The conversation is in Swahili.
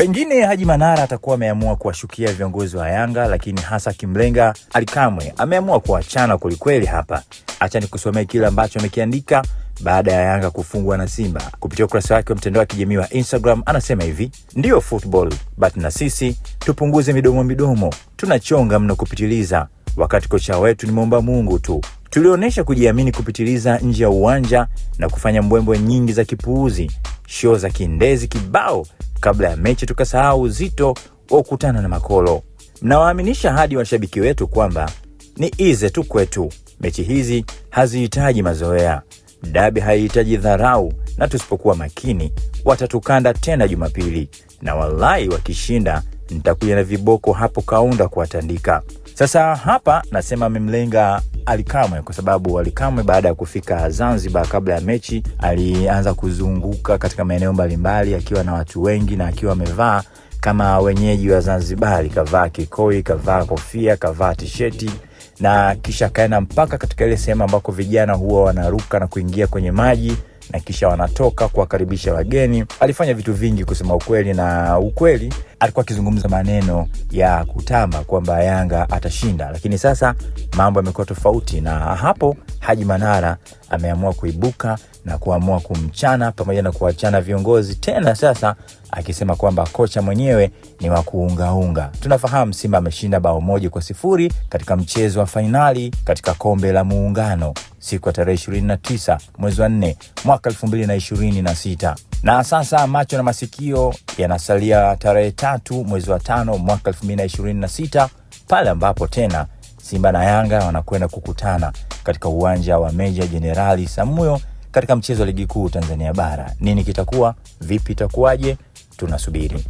Pengine Haji Manara atakuwa ameamua kuwashukia viongozi wa Yanga, lakini hasa kimlenga Ally Kamwe ameamua kuachana kwelikweli hapa. Acha nikusomee kile ambacho amekiandika baada ya Yanga kufungwa na Simba kupitia ukurasa wake wa mtandao wa kijamii wa Instagram. Anasema hivi: ndiyo football but na sisi tupunguze midomo midomo, tunachonga mno kupitiliza, wakati kocha wetu ni mwomba Mungu tu. Tulionyesha kujiamini kupitiliza nje ya uwanja na kufanya mbwembwe nyingi za kipuuzi, show za kindezi kibao kabla ya mechi, tukasahau uzito wa kukutana na makolo. Mnawaaminisha hadi washabiki wetu kwamba ni easy tu kwetu. Mechi hizi hazihitaji mazoea, dabi haihitaji dharau, na tusipokuwa makini watatukanda tena Jumapili, na wallahi wakishinda nitakuja na viboko hapo Kaunda kuwatandika. Sasa hapa nasema amemlenga Ally Kamwe kwa sababu Ally Kamwe baada ya kufika Zanzibar kabla ya mechi alianza kuzunguka katika maeneo mbalimbali akiwa na watu wengi na akiwa amevaa kama wenyeji wa Zanzibar, kavaa kikoi, kavaa kofia, kavaa tisheti na kisha kaenda mpaka katika ile sehemu ambako vijana huwa wanaruka na kuingia kwenye maji na kisha wanatoka kuwakaribisha wageni. Alifanya vitu vingi kusema ukweli, na ukweli alikuwa akizungumza maneno ya kutamba kwamba Yanga atashinda, lakini sasa mambo yamekuwa tofauti, na hapo Haji Manara ameamua kuibuka na kuamua kumchana pamoja na kuachana viongozi tena, sasa akisema kwamba kocha mwenyewe ni wa kuungaunga. Tunafahamu Simba ameshinda bao 1-0 katika mchezo wa fainali katika kombe la Muungano siku ya tarehe 29 mwezi wa 4 mwaka 2026. Na sasa macho na masikio yanasalia tarehe 3 mwezi wa 5 mwaka 2026 pale ambapo tena Simba na Yanga wanakwenda kukutana katika uwanja wa Meja Jenerali Samuyo katika mchezo wa ligi kuu Tanzania bara. Nini kitakuwa? Vipi itakuwaje? Tunasubiri.